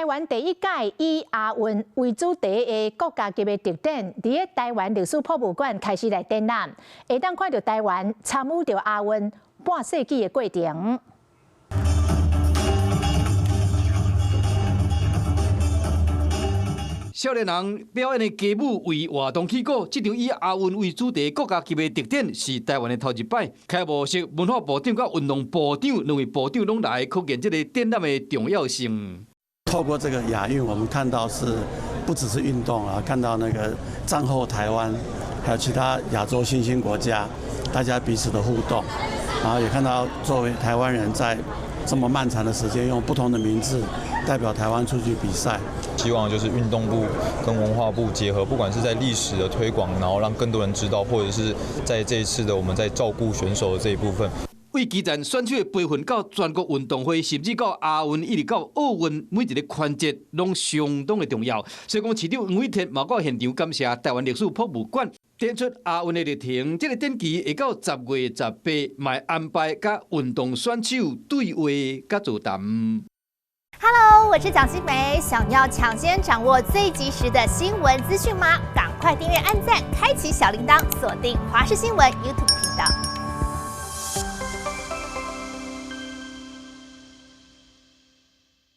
台灣第一屆以亞運為主題的國家級的特展，佇咧台灣歷史博物館開始來展覽，會當看著台灣參與著亞運半世紀的過程。少年人表演的街舞為活動起鼓，這場以亞運為主題國家級的特展是台灣的頭一擺。開幕式，文化部長佮運動部長兩位部長攏來，可見這個展覽的重要性。透過這個亞運，我們看到是不只是運動啊，看到那個戰後台灣，還有其他亞洲新興國家，大家彼此的互動，然後也看到作為台灣人在這麼漫長的時間，用不同的名字代表台灣出去比賽。希望就是運動部跟文化部結合，不管是在歷史的推廣，然後讓更多人知道，或者是在這一次的我們在照顧選手的這一部分。為基層選手的培訓到全國運動會，甚至到亞運，一直到奧運，每一个環節攏相當的重要。所以講，市長黃偉哲嘛到現場感謝台灣歷史博物館展出亞運的歷程。這個展期會到10月18，嘛會安排佮運動選手對話佮座談。 Hello，我是蔣新梅，想要搶先掌握最及時的新聞資訊嗎？趕快訂閱、按讚、開啟小鈴鐺，鎖定華視新聞 YouTube 頻道。